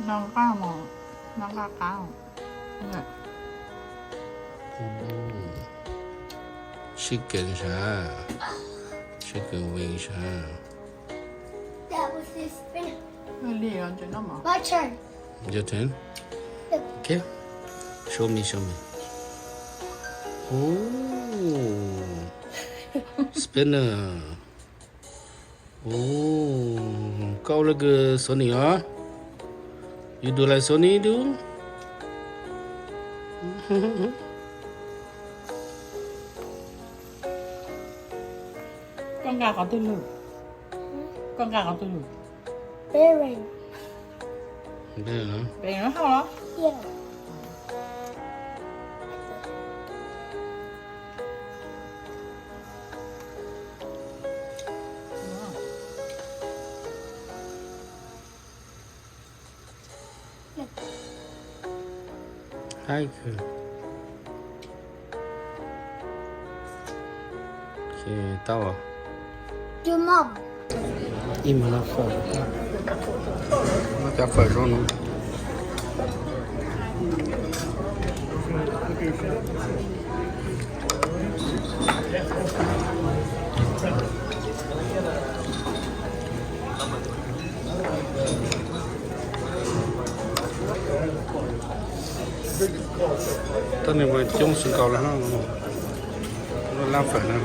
Noj qab mos, noj qab qab. Chicken sav, chicken wing sav. Li os, tsis noj mos. My turn. Your turn? Yep. Okay. Show me, show me. Oh. Spinner. Oh, koj ua li kws Sony os. You do like Sony do? Koj nqa qhov twg lug? Koj nqa qhov twg lug? Bearing. Bearing hauv los? Yeah. Haib kawg. Tau. Ib mos lab fawm, lab fawm zoo no. Tau ne, mas coob xwb nkaus lawm, lab fawm na.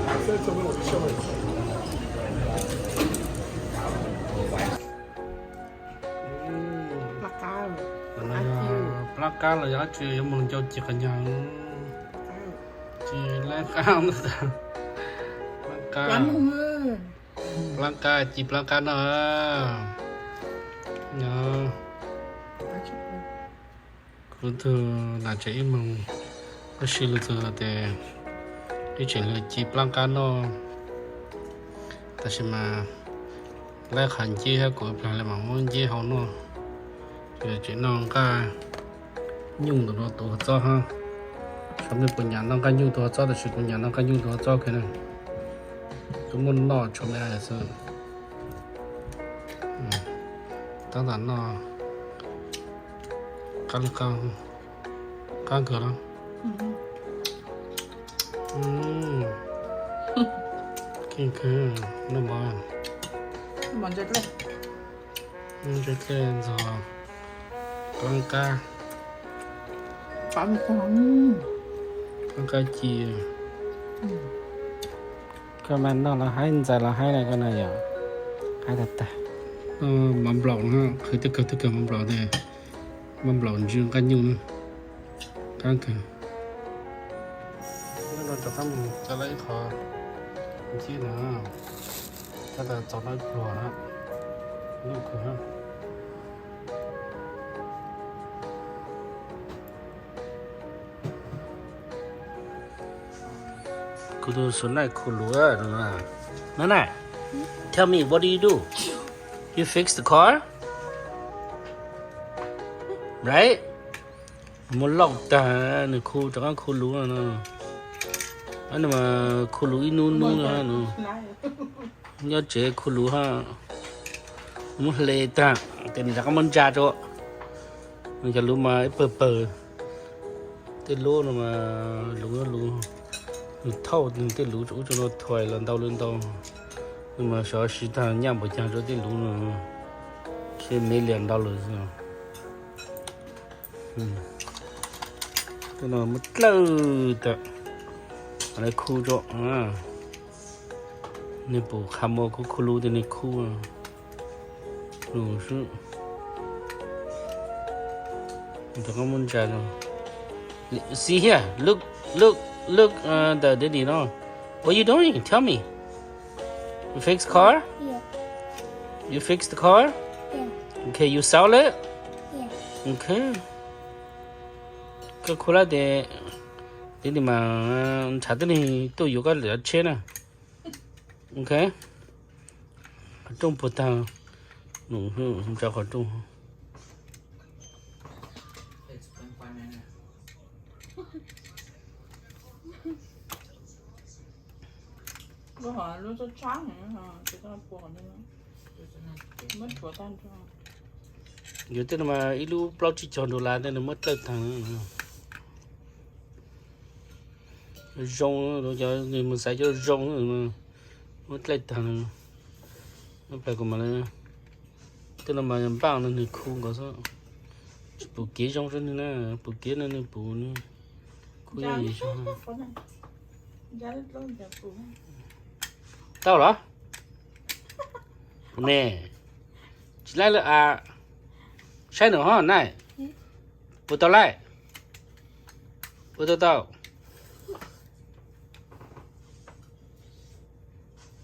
Plaab kab los yog dab tsi yuav moog ncau ci qhov nyag. Ci laib qab, plaab kab. Plaab kab, ci plaab kab noj. Kuv tug nam tsev ib moog, kuv sib lug txug tes ib tseem lug ci plaab kab noj, tab sis mas laib qhov nceb hab kuv plag le mas muab nceb hau noj. Tseem noj nqaj nyuj ntawm no tuav hov txob hab. Tsis paub mej puas nyam noj nqaj nyuj tuav hov txob, tab sis kuv nyam noj nqaj nyuj tuav hov txob kawg na. Kuv muab noj tshua me xwb. Tab tom noj qab, qab kawg los. Keej kawg, noj mov, noj mov ntse dlej ntxog plaab kab, plaab kab ci. Koj mas noj los haib, ntxais los haib na koj na yom. Haib tag tag. Mov nplaum, qhwv twg kawg twg kawg mov nplaum tes, mov nplaum ntsw nqaj nyuj na. Qab kawg. Nyob no rov qab mus txog lawm ib qho nceb no, tab tom txaus noj ib pluag, noj kawg. Kuv tug Soonaij khu luv. Nana, tell me, what do you do? You fix the car? Right? Muab loj tag, nws khu rov qab khu luv no. Nws mas khu luv ib nub nub no. Nyob tsev khu luv hab, muab hle tag tes nws rov qab muab ntsa rua. Nws cov luv mas ib pawg pawg. Tej lub no mas luv, luv, nws thauj nws tej luv ub rua no thuais los ntau li ntau. Nws mas sov siv tag nyaj npaum caag rua tej luv no, seb mev liam ntau lawm xwb. Tej no muab dlawb tag, lawv khu rua. Nej pum qha muaj kuv khu luv tes nej khu lug xwb. Rov qab muab ntsa rua. See here, look, look, look, uh, the daddy no. What you doing? Tell me. You fix car? Yeah. You fix the car? Yeah. Okay, you sell it? Yeah. Okay. Koj khu lawm tes, tes nws mas ntshav tib neeg tuaj yuav koj lawm tsheb na. Ok. Qhov rooj puag tag, nws tso qhov rooj. Lub hov lub txhob tshab, tsis tau pua qhov ntawd, muab tshuav tag nrho. Yuav tej no mas ib lub plaub tsib caug dollar tej no muab dlawj tag. Zoo, cov nws mus xaiv cov zoo, muab dlawj tag. Plas kuv mas, tej no mas npaj no nws khu nkaus xwb, tsis pum kev zoo rau nws na, pum kev no nws pum nws khu zoo. Tau los? Ne, tsis laij lawm a, saib nws ho na, puas tau laij, puas tau tau.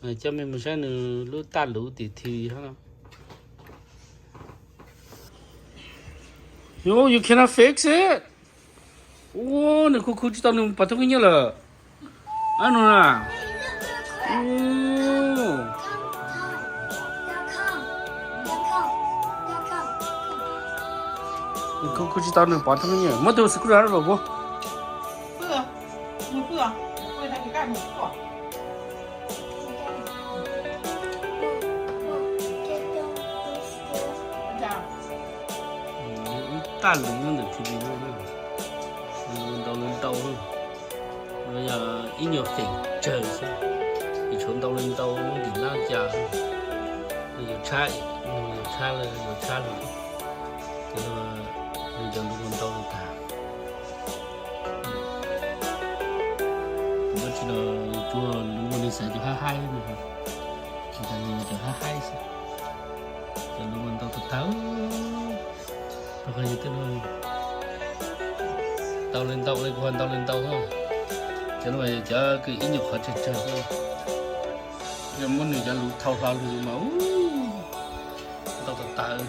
Coj mej mus saib nws lub taj luv tim thim hab. You, you cannot fix it. Ua, nws khu khu tsis tau nws pov thoob khib nyiab lawm. Ab no na. Nws khu khu tsis tau nws pov thoob khib nyiab. Muab tus screwdriver rau kuv. Ib taj luv ntawm T V no, ntau li ntau, no yog ib nyuag feem tsawg xwb, es tshuav ntau li ntau lub ntim nab cas, yuav tshab, yuav tshab lawm, yuav tshab lawm, ces no cov luv ntau li tag. Tab sis no tsuas luv ua neeg xaiv cov haib haib, cov haib haib xwb, cov luv ntau tag tag. Rau qhov yog tej no ntau li ntau li, kuv ho ntau li ntau, cov no mas cov kws ib nyuag qhov tsawg tsawg xwb. Yog muab nws cov luv thau hlo lug mas ntau tag tag.